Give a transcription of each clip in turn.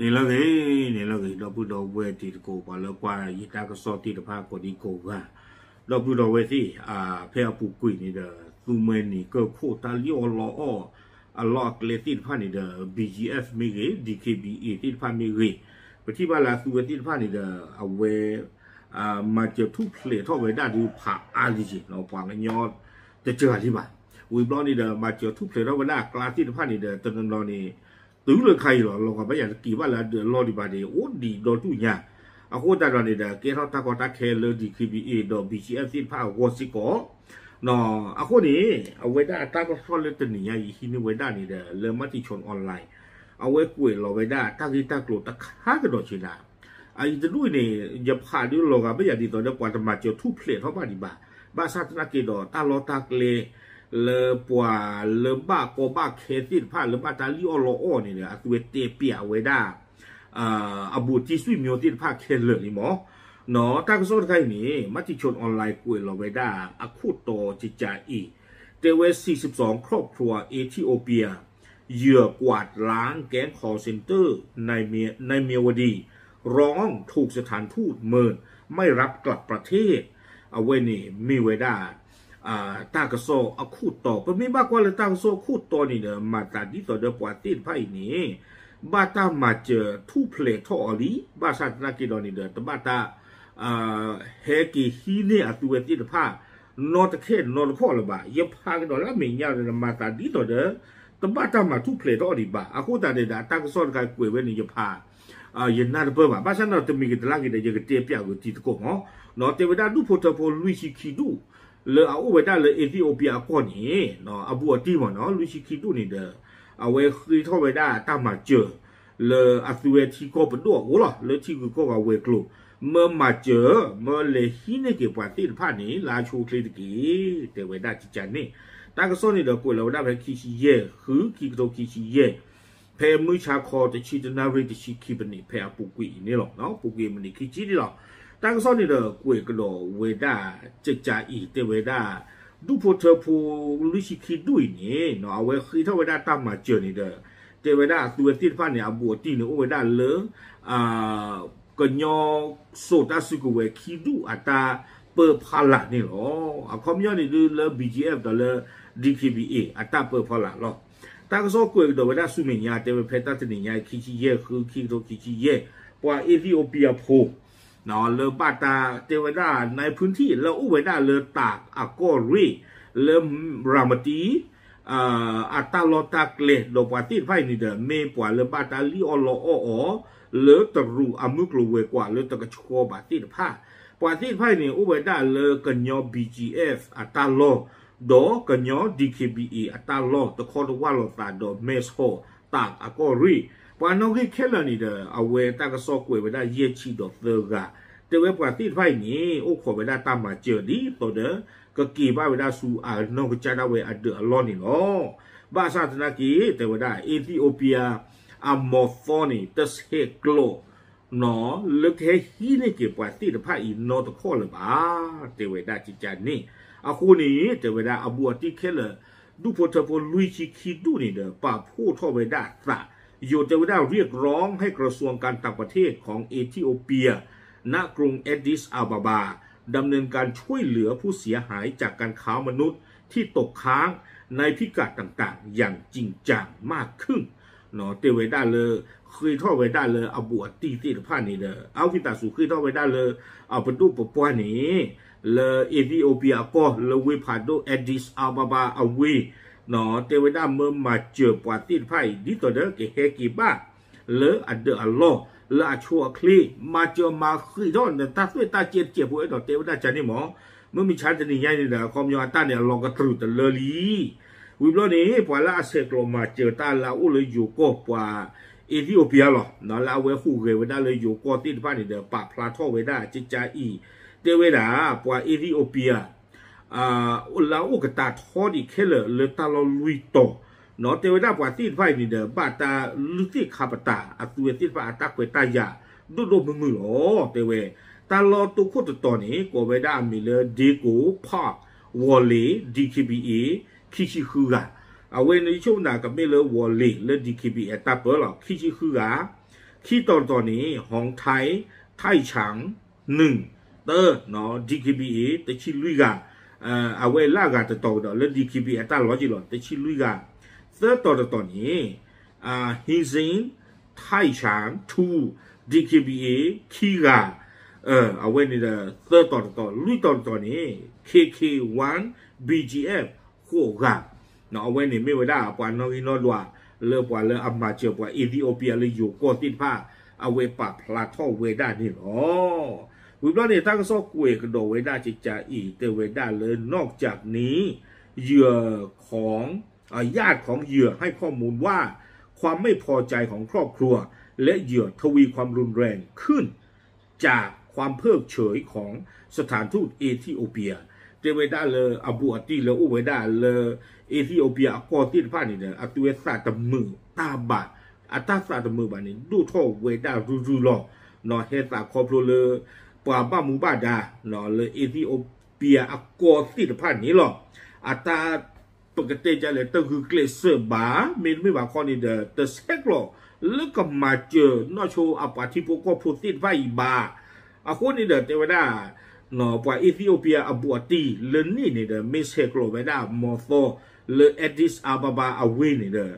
န့ၣ်လၢအဂ့ၤ, န့ၣ်လၢအဂ့ၤ, ဒီပုၢ်ဒီဝဲၢ်တံၤသကိး ပှၤလၢကွၢ်ယတၢ်ကစီၣ်သ့ၣ်တဖၣ်ကိးဒံကိးဂၤ, ဒီပုၢ်ဒီဝဲၢ်သ့ၣ်, ဖဲအပူၤကွံာ်န့ၣ်ဒီး သူမှဲနံၤကၢၢ်ခိၣ်တၢ်လံၣ်အီၣ်လီအီၣ် အလီၢ်အကျဲသ့ၣ်တဖၣ်န့ၣ်ဒီး BGF မ့ၢ်ဂ့ၤ, DKBA သ့ၣ်တဖၣ်မ့ၢ်ဂ့ၤ, ပထံၣ်ဘၣ်လၢအသုဝဲသ့ၣ်တဖၣ်န့ၣ်ဒီး အဝဲ မၤစၢၤထူၣ်ဖျဲးထီၣ်ဝဲဒၣ်ဒုးဖးအါလံက့ၤ ပှၤကညီတစှၤလံဘၣ်. ဝံၤဘျီန့ၣ်ဒီး မၤစၢၤထူၣ်ဖျဲးထီၣ်ဝဲဒၣ်အကျါသ့ၣ်တဖၣ်န့ၣ်ဒီး တနီၤနီၤန့ၣ် တုၤလၢခါအံၤလီၤ လီၤဂာ်ဘၣ်ယၤတက့ၤဘၣ်လၢအဒၢးအလီၢ်ဒံးဘၣ်န့ၣ် အိၣ်ဒံးဒီဒူၣ်ညါ. အဃိသတးဒီးန့ၣ်ဒီး ကဲထီၣ်တၢ်ကီတၢ်ခဲလၢ DKBA ဒီး BGF သ့ၣ်တဖၣ်အဂီၢ်စ့ၢ်ကီး အဃိန့ၣ် အဝဲဒၣ်အတၢ်ကစီၣ်လၢတနံၤညါအံၤ ဟံးန့ၢ်ဝဲဒၣ်န့ၣ်ဒီး လၢ Matichon Online အဝဲကွဲးလီၤဝဲဒၣ်တၢ်ဂ့ၢ်တၢ်ကျိၤတခါကဒီးဆ့နၤ, အအံၤတဒူၣ်အံၤန့ၣ် ယဖးဒုးလီၤဂာ်ဘၣ်ယၤဒ်သိးဒီး ပှၤတမၤစၢၤထူၣ်ဖျဲးထီၣ်ဘၣ်ဒံးဘၣ်. ဘၣ်ဆၣ်သနာ်က့ဒီး တၢ်လီၢ်တၢ်ကျဲ လၢပှၤလၢဘၣ်ကီဘၣ်ခဲသ့ၣ်တဖၣ် လၢဘၣ်တၢ်လံၣ်အီၣ်လီအီၣ်န့ၣ်ဒီး အသုဝဲတဲပျးဝဲဒၣ် အဘူးအတံၢ်စွံၣ်မျိုးသ့ၣ်တဖၣ်ခဲလၢာ်လံမး. တၢ်ကစီၣ်တခါအံၤန့ၣ် Matichon Online ကွဲးလီၤဝဲဒၣ်အခိၣ်တီကကးအံၤ, တဲဝဲ สี่สิบสองครอบครัวเอธิโอเปีย เหยื่อกวาดล้างแก๊ง call center ในเมียวดี ร้องถูกสถานทูตเมิน ไม่รับกลับประเทศ အဝဲန့ၣ်မ့ၢ်ဝဲဒၣ် တၢ်ကစီၣ်အခိၣ်တီ, ပမ့ၢ်ဘၣ်ကွၢ်လၢတၢ်ကစီၣ်အခိၣ်တီန့ၣ်ဒီး မၤသးဒ်သိးဒီးပှၤသ့ၣ်တဖၣ်အံၤန့ၣ် ဘၣ်တၢ်မၤစၢၤထူၣ်ဖျဲးထီၣ်အီၤလံ, ဘၣ်ဆၣ်သနာ်က့ဒီးန့ၣ်ဒီး တဘၣ်တၢ် ဟဲက့ၤဟံးန့ၢ်အသုဝဲသ့ၣ်တဖၣ် နီတခဲနီတခီၣ်လၢၤဘၣ်. ယဖးကဒီးလၢအမဲာ်ညါဒီး မၤသးဒ်သိးဒီး တဘၣ်တၢ်မၤထူၣ်ဖျဲးထီၣ်ဒံးဘၣ်. အဃိသတးဒီး အတၢ်ကစီၣ်တခါကွဲးဝဲန့ၣ် ယဖး ယနၢ်တပၢၢ်ဘၣ်. ဘၣ်ဆၣ်န့ၣ်တမံၤကတလၢ်က့ၤဒီး ယကတဲပျးဂ့ၤတံၤသကိးမး. တဲဝဲဒၣ်ဒူၣ်ဖိထၢဖိလွံၢ်ဆံခံဒူၣ် လၢအအိၣ်ဝဲဒၣ်လၢ Ethiopia အကီၢ်န့ၣ် အဘူးအတံၢ်မးနီၤ လွံၢ်ဆံခံဒူၣ်န့ၣ်ဒီး အဝဲဃ့ထီၣ်ဝဲဒၣ်တၢ်မၤစၢၤ လၢအသုဝဲထံကီၢ်ပဒိၣ်အအိၣ်လီၤ လၢထံဂုၤကီၢ်ဂၤဝဲၤကျိၤ မၢမၤစၢၤ မၢလဲၤဟံးန့ၢ်က့ၤပှၤသ့ၣ်တဖၣ်န့ၣ် လၢအဆိအချ့တက့ၢ် တဲဝဲဒၣ်ကကန့ၣ်. တၢ်ကစီၣ်န့ၣ်ဒီးကွဲးလီၤဝဲဒၣ်ဖဲခံဆံယဲၢ် ဃု ခံကထိခံဆံယဲၢ် ဖဲမုၢ်ဆါခီတဆံတနၣ်ရံၣ်တဆံခံပနံး ဖဲအပူၤကွံာ်အံၤန့ၣ်လီၤ. ပူၤကွံာ်မံးနံးခံဆံန့ၣ်လီၤ. တၢ်ကစီၣ်န့ၣ်ဒီးကွဲးကဒီးဝဲဒၣ်ကကအံၤ တဲဝဲဒၣ် ဒူၣ်ဖိထၢဖိလွံၢ်ဆံခံဒူၣ်အံၤန့ၣ် အဝဲဃ့ထီၣ်ဝဲဒၣ်တၢ်မၤစၢၤန့ၣ်ဒီး တဲဝဲဒၣ်အသုဝဲသ့ၣ်တဖၣ်န့ၣ် အဘူးအတံၢ်န့ၣ် အိၣ်ဝဲဒၣ်လၢ ကညီစိာ်တၢ်စုကဝဲၤခံဒူၣ်အတၢ်ပၢဖီလာ်န့ၣ်လီၤ. အခီပညီန့ၣ်ဒုးလၢ BGF ဒီးလၢ DKBA အတၢ်ပၢဖီလာ်လီၤ. တၢ်ကစီၣ်ကွဲးကဒီးဝဲဒၣ်ဆူမဲာ်ညါ တဲဝဲဖဲတၢ်တနံၤညါ ခံဆံယဲၢ် ဃု ခံကထိခံဆံယဲၢ် ပှၤ Ethiopia ဖိ လၢဘၣ်တၢ်တဲဝဲဒၣ် နၢဖုထံၣ် လၢအိၣ်ဝဲဒၣ်လၢတၢ်အကီၢ်ရ့ၣ် လၢရၤမတံ အတၢ်လီၢ်တၢ်ကျဲ ဒီးပှၤသ့ၣ်တဖၣ်အံၤန့ၣ်ဒီး မ့ၢ်ပှၤလၢဘၣ်တၢ်လံၣ်အီၣ်လီအီၣ်အီၤ လၢတရူးအမုၢ်ကျိၤဝဲၤကွာ်လၢတကဆှီဘၣ်သ့ၣ်တဖၣ်. ပှၤသ့ၣ်တဖၣ်အံၤန့ၣ် အိၣ်ဝဲဒၣ်လၢကညီ BGF အတၢ်လီၢ် ဒီးကညီ DKBA အတၢ်လီၢ် တခီတဝၢ်လိာ်သးဒီး မဲၢ်ဆီး တၢ်အကီၢ်ရ့ၣ် ပှၤနီၣ်ဂံၢ်ခဲလၢာ်န့ၣ်ဒီး အဝဲတၢ်ကစီၣ်ကွဲးဝဲဒၣ်ယဲၢ်ဆံဒီးသၢဂၤ တဲဝဲပှၤသ့ၣ်တဖၣ်အံၤန့ၣ် အိၣ်ခိးဝဲဒၣ်တၢ်မၤစၢၤဒ်သိးဒီး ကက့ၤဘၣ်ဝဲဒၣ်ဆူအနီၢ်ကစၢ်ဒၣ်ဝဲအဒၢးအလီၢ်န့ၣ်လီၤ. ဘၣ်ဆၣ်သနာ်က့ တဲဝဲဒၣ် Ethiopia အမီၤသီန့ၣ် တဆဲးကျိး လၢကဟဲဟံးန့ၢ်က့ၤပှၤသ့ၣ်တဖၣ်အံၤနီတခီၣ်လၢၤဘၣ် တဲဝဲဒၣ်ကကန့ၣ်. အဃိန့ၣ် တဲဝဲဒၣ်အဘူးအတံၢ်ခဲလၢာ် ဒူၣ်ဖိထၢဖိလွံၢ်ဆံခံဒူၣ်န့ၣ်ဒီး ပာ်ဖှိၣ်ထီၣ်ဝဲဒၣ်သး ယိၤတဲဝဲဒၣ် เรียกร้องให้กระทรวงการต่างประเทศของเอธิโอเปีย ณ กรุงแอดดิสอาบาบา ดำเนินการช่วยเหลือผู้เสียหายจากการค้ามนุษย์ที่ตกค้างในพิกัดต่างๆอย่างจริงจังมากขึ้น တဲဝဲဒၣ်လၢ ဃ့ထီၣ်ဝဲဒၣ်လၢအဘူးအတံၢ်သ့ၣ်တဖၣ်န့ၣ်ဒီး အဝံသးစူၤဃ့ထီၣ်ဝဲဒၣ်လၢ အပဒိၣ်ပပှၢ်န့ၣ် လၢ Ethiopia အကီၢ် လၢဝ့ၢ်ဖးဒိၣ် Addis Ababa အဝ့ၢ် တဲဝဲဒၣ်မၢမၤစၢၤပှၤသ့ၣ်တဖၣ်အံၤ ဒ်သိးဒီးကဟဲက့ၤဘၣ် လၢအဒၢးအလီၢ် လၢအဆိအချ့ မၤစၢၤမၤဃံးထီၣ်နတၢ်သွဲၣ်တၢ်ကဲတကဲးဖိ အဲၣ်ဒိးတဲဝဲဒၣ်ကန့ၣ်မး. မ့မ့ၢ်ဆါတနံၤညါန့ၣ်ဒီး အခီပညီအတၢ်န့ၣ် အလီၤကတြူာ်တလၢလံ. ဝံၤဘျီန့ၣ် ပှၤလၢအဆဲးကျိးမၤစၢၤတၢ်လၢအအိၣ်လၢယိၤကီၢ် ပှၤ Ethiopia လီၤ လၢအဝဲဟူးဂဲၤဝဲဒၣ်လၢယိၤကီၢ်သ့ၣ်တဖၣ်န့ၣ်ဒီး ပာ်ဖျါထီၣ်ဝဲဒၣ်ကကအံၤ တဲဝဲဒၣ် ပှၤ Ethiopia လၢအအိၣ်ကတၢ်ထီဒံးခဲလၢာ်လၢတၢ်လီၢ်လွံၢ်တီၤ တဲဝဲဒၣ်ပှၤသ့ၣ်တဖၣ်အံၤန့ၣ်ဒီး ဘၣ်တၢ်လုၢ်သ့ၣ်ခါပတာ် အသုဝဲသ့ၣ်တဖၣ်အတၢ်ခွဲးတၢ်ယာ် ဒိၣ်ဒိၣ်မုၢ်မုၢ်လီၤ. တဲဝဲ တၢ်လီၢ်တိခိၣ်တတီၤန့ၣ် ကိးဝဲဒၣ်အမံၤလၢ Dego Park Wole DKBA ခံဆံဃုဂၤ အဝဲန့ၣ်ဆိကမိၣ်ကမ့ၢ်လၢ Wole လၢ DKBA အတၢ်ပၢလီၤ ခံဆံဃုဂၤ ခံတီၤတတီၤန့ၣ် Hong Tai, Taicang, နုၣ်, သၢ, နီၤ DKBA တဆံလွံၢ်ဂၤ, အဝဲလၢအဂၤတတီၤကဒီးလၢ DKBA အတၢ်လီၤက့ၤလီၤ တဆံလွံၢ်ဂၤ, သၢတီၤတတီၤန့ၣ် Hizing, Taicang, two, DKBA ခံဂၤ, အဝဲန့ၣ်ဒီး သၢတီၤတတီၤ, လွံၢ်တီၤတတီၤန့ၣ် KK one, BGF ဃိးဂၤ, အဝဲန့ၣ်မ့ၢ်ဝဲဒၣ်ပှၤနီၣ်ဂံၢ်နီၣ်ဒွး လၢပှၤလၢအမၤစၢၤပှၤ Ethiopia လၢယိၤကီၢ်သ့ၣ်တဖၣ် အဝဲပာ်ဖျါထီၣ်ဝဲဒၣ်န့ၣ်လီၤ. ဝံၤဘျီန့ၣ် တၢ်ကစီၣ်ကွဲးကဒီးဝဲဒၣ်ကကးအံၤ တဲဝဲဒၣ်လၢ นอกจากนี้ เหยื่อของ ญาติของเหยื่อให้ข้อมูลว่า ความไม่พอใจของครอบครัว และเหยื่อทวีความรุนแรงขึ้น จากความเพิกเฉยของสถานทูต Ethiopia တဲဝဲဒၣ်လၢအဘူးအတံၢ်လၢအိၣ်ဝဲဒၣ်လၢ Ethiopia အကီၢ်သ့ၣ်တဖၣ်န့ၣ်ဒီး အသုဝဲသးတမုာ်တၢ်ဘၣ်, အတၢ်သးတမုာ်ဘၣ်န့ၣ် ဒိၣ်ထီၣ်ဝဲဒၣ်ရုၢ်ရုၢ်လီၤ. နီၤ ဟဲသးခီဖျိလၢ ပှၤဘၣ်မူဘၣ်ဒါ နီၤ လၢ Ethiopia အကီၢ်သ့ၣ်တဖၣ်န့ၣ်လီၤ. အတၢ် ပကတဲဒ်လဲၣ် တဂုာ်ကျဲးစၢးဘၣ်, မ့တမ့ၢ်ဘၣ်ခီန့ၣ်ဒီး တဆဲးကျိးလၢကမၤစၢၤနီၢ်ဆိအပှၤထံဖိကီၢ်ဖိသ့ၣ်တဖၣ်အံၤဘၣ်. အဃိန့ၣ်ဒီး တဲဝဲဒၣ် ပှၤ Ethiopia အဘူးအတံၢ်လၢန့ၣ်န့ၣ်ဒီး မ့ၢ်ဆဲးကျိးဝဲဒၣ်မီၤသီလၢ Addis Ababa အဝ့ၢ်န့ၣ်ဒီး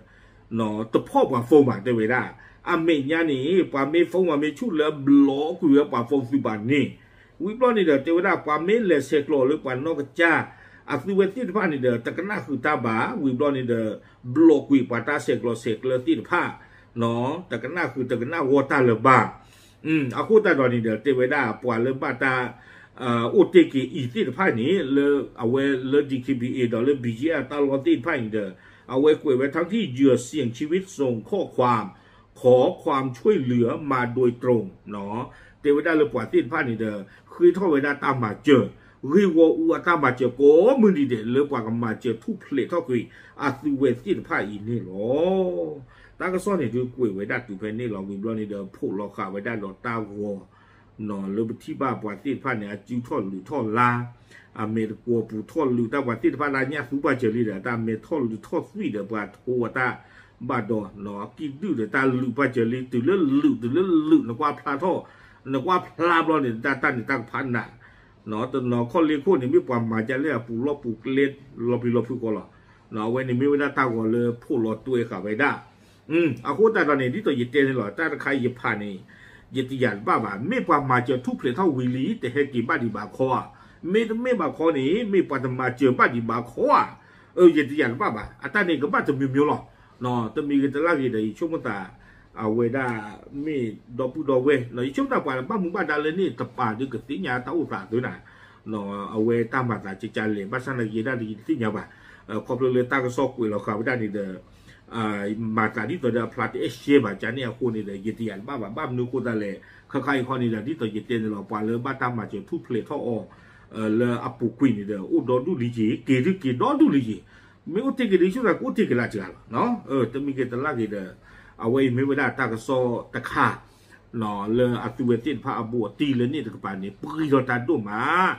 တဖီၣ်ပှၤ phone ဘၣ် တဲဝဲဒၣ်. အမဲာ်ညါန့ၣ် ပှၤမ့ၢ် phone ပှၤမ့ၢ်ဆူၣ်လၢဘျီကွံာ်ဝဲပှၤ phone သုးဘၣ်န့ၣ် ဝံၤဘျီန့ၣ်ဒီး တဲဝဲဒၣ်ပှၤမ့ၢ်လဲၤဆဲးကျိးလၢပှၤနီၢ်ကစၢ် အသုဝဲသ့ၣ်တဖၣ်န့ၣ်ဒီး တကနၣ်ဃုာ်တၢ်ဘၣ်. ဝံၤဘျီန့ၣ်ဒီး ဘျီကွံာ်ပှၤတၢ်ဆဲးကျိးဆဲးကျၢသ့ၣ်တဖၣ် တကနၣ်ဃုာ်တကနၣ်ဂီၢ်တၢ်လၢၤဘၣ်. အဃိသတးဒီးန့ၣ်ဒီး တဲဝဲဒၣ်ပှၤလၢဘၣ်တၢ် အိၣ်တ့ၢ်က့ၤအံၤသ့ၣ်တဖၣ်န့ၣ် လၢအဝဲလၢ DKBA ဒီးလၢ BGF တၢ်လီၢ်သ့ၣ်တဖၣ်န့ၣ်ဒီး အဝဲကွဲးဝဲ ทั้งที่เหยื่อเสี่ยงชีวิตส่งข้อความ ขอความช่วยเหลือมาโดยตรง တဲဝဲဒၣ်လၢပှၤသ့ၣ်တဖၣ်န့ၣ်ဒီး ဃ့ထီၣ်ဝဲဒၣ်တၢ်မၤစၢၤ ဂ့ၢ်ဂီၢ်အူအတၢ်မၤစၢၤကိးမုၢ်နံၤဒဲး လၢပှၤကမၤစၢၤထူၣ်ဖျဲးထီၣ်ကွံာ် အသုဝဲသ့ၣ်တဖၣ်အံၤန့ၣ်လီၤ. တၢ်ကစီၣ်န့ၣ်ဒုးကွဲးဝဲဒၣ်တုၤဖဲန့ၣ်လီၤ. ဝံၤဘျီန့ၣ်ဒီး ဖိးလီၤဃာ်ဝဲဒၣ်ဒီးတၢ်ဂီၤ နီၤ လၢပထံၣ်ဘၣ်ပှၤသ့ၣ်တဖၣ်န့ၣ် အစုထီၣ်လုးထီၣ်လါ အမဲာ်တကွီၤပူၤထီၣ်လုးတၢ် ပှၤသ့ၣ်တဖၣ်လၢညၣ်သူပာ်စၢၤလံဒီး တၢ်မဲာ်ထီၣ်လုးထီၣ်သွံၣ်ဒီးပှၤထိဝဲတၢ်ဘၣ်ဒီး နီၤ ကံၣ်ဒုၣ်ဒီးတၢ်လုးပာ်စၢၤလံ တုၤလၢလုး တုၤလၢလုး နကွၢ်ဖျါထီၣ် နကွၢ်ဖျါဘျီန့ၣ် တၢ်တၢ်န့ၣ်တၢ်ကဖးနး နီၤ တနီၤခီၣ်လ့ၢ်ခိၣ်န့ၣ် မ့ၢ်ပှၤမၤဒ်လဲၣ်အပူၤလီၢ်ပူၤကျဲ လီၤပျံၤလီၤဖုးကီးလီၤ. နီၤ အဝဲန့ၣ်မ့ၢ်ဝဲဒၣ်တၢ်ဂီၤလၢဖိးလီၤတွဲဃာ်ဝဲဒၣ် အဃိသတးဒီးန့ၣ် ဒ်သိးယတဲန့ၣ်လီၤ တၢ်တခါယဖးန့ၣ် ယတယာ်တဘၣ်ဘၣ် မ့ၢ်ပှၤမၤစၢၤထူၣ်ဖျဲးထီၣ်ဝံၤလံ တဟဲက့ၤဘၣ်ဒံးဘၣ်ခီဧါ, မ့တမ့ၢ်ဘၣ်ခီန့ၣ် မ့ၢ်ပှၤတမၤစၢၤဘၣ်ဒံးဘၣ်ခီဧါ, အၢ ယတယာ်တဘၣ်ဘၣ် အတၢ်န့ၣ်ကဘၣ်တမံၤမံၤလီၤ. နီၤ တမံၤဂ့ၤတလၢ်ဂ့ၤဒီး ယဆိကမိၣ်သး အဝဲဒၣ် မ့ၢ်ဒီပုၢ်ဒီဝဲၢ် နီၤ ယဆိကမိၣ်သးပှၤဘၣ်မူဘၣ်ဒါလၢန့ၣ်တပၤဒုးကသ့ၣ်ညါတၢ်အိၣ်သးသုနၤ နီၤ အဝဲတၢ်မၤသးကကလဲၣ် ဘၣ်ဆၣ်သနာ်က့ဒၣ်တသ့ၣ်ညါဘၣ် ခီဖျိလၢတၢ်ကစီၣ်ကွဲးလီၤဃာ်ဝဲဒၣ်န့ၣ်ဒီး မၤသးဒ်သိးဒီးအဖျါတအဲၣ်ရှဲဘၣ် ကန့ၣ်အဃိန့ၣ်ဒီး ယတယာ်တဘၣ်ဘၣ် ဘၣ်မနုၤအဃိသတးလဲၣ် ခါခါအံၤခီန့ၣ်ဒီး ဒ်သိးယတဲန့ၣ်လီၤ ပှၤလၢဘၣ်တၢ်မၤစၢၤထူၣ်ဖျဲးထီၣ်အီၤ လၢအပူၤကွံာ်န့ၣ်ဒီး အိၣ်ဒီဒူၣ်လံက့ၤ က့ၤဒုးက့ၤဒီဒူၣ်လံက့ၤ မ့ၢ်အိၣ်တ့ၢ်က့ၤဒုး ဆိသးကအိၣ်တ့ၢ်က့ၤလၢတဂၤလီၤ. တမံၤဂ့ၤတလၢ်ဂ့ၤဒီး အဝဲအံၤမ့ၢ်ဝဲဒၣ်တၢ်ကစီၣ်တခါ လၢအသုဝဲသ့ၣ်တဖၣ်အဘူးအတံၢ်လၢန့ၣ်တကပၤန့ၣ် ပှံၤထီၣ်တၢ်ဒိၣ်မး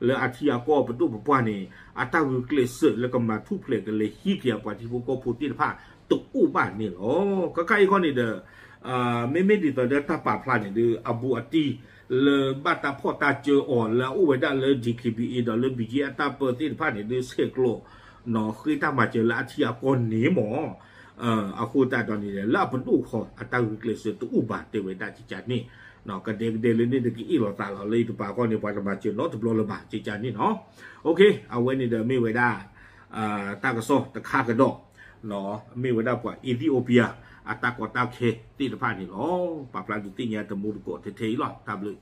လၢအထံအကီၢ်ပဒိၣ်ပပှၢ်န့ၣ် အတၢ်ဂုာ်ကျဲးစၢးလၢကမၤထူၣ်ဖျဲးကလဲၤဟံးက့ၤအပှၤထံဖိကီၢ်ဖိသ့ၣ်တဖၣ်တအိၣ်ဘၣ်န့ၣ်လီၤ. ခါခါအံၤခီန့ၣ်ဒီး မ့မ့ၢ်ဒ်သိးဒီးတၢ်ပာ်ဖျါန့ၣ်ဒီး အဘူးအတံၢ်လၢဘၣ်တၢ်ဖီၣ်တၢ်စၢအီၤ လၢအအိၣ်ဝဲဒၣ်လၢ DKBA ဒီးလၢ BGF အတၢ်ပၢသ့ၣ်တဖၣ်န့ၣ်ဒီး ဆဲးကျိး နီၤ ဃ့တၢ်မၤစၢၤလၢအထံအကီၢ်န့ၣ်မ့ၢ် အဃိသတးဒီးန့ၣ် လၢအပဒိၣ်ခီ အတၢ်ဂုာ်ကျဲးစၢးတအိၣ်ဘၣ် တဲဝဲဒၣ်ကကန့ၣ် ကဒဲကဒဲလၢန့ၣ် နကအ့ၣ်လိာ်သးလီၤ လၢယတပၤဃီန့ၣ် ပှၤတမၤစၢၤနီတဘျီလၢၤဘၣ် ကကန့ၣ်နီၤ. အဝဲန့ၣ်ဒီးမ့ၢ်ဝဲဒၣ် တၢ်ကစီၣ်တခါကဒီး မ့ၢ်ဝဲဒၣ်ပှၤ Ethiopia အတၢ်ကီတၢ်ခဲသ့ၣ်တဖၣ်န့ၣ်လီၤ. ပာ်ဖျါဒုးသ့ၣ်ညါတမူတကိးထဲထဲအံၤလီၤ. တၢ်ဘျုး